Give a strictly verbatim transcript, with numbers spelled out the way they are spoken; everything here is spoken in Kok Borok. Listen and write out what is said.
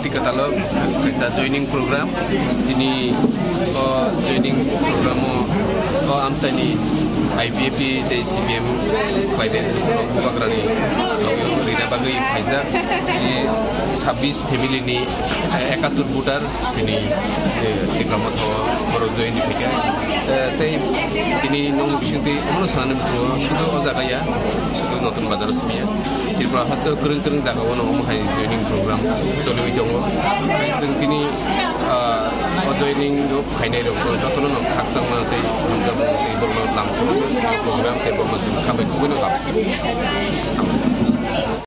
Tikatalo kaisa joining program. Tini o joining program o, o amchaini I P F T tei C P M khlainai bubagrani logi rina bagwi khaijak. Tini sabbish family ni, eh, ekattur voter tini, eh, Tikra Motha o borok join phaikha. Eh, tei tini nokni bisingtwi omono sanani muchungo sudu o jaga ya, sudu Notun Bazar o simi ya. Tripura haste kwrwng kwrwng jaga o no omo hai joining program choliwi tongo. Chwng tini, ah, o joining o phainai rok jotono no khakchangma tei hamjakma tei borokno lamsokma program tei borokno chwng khabai kubui no lamsokma.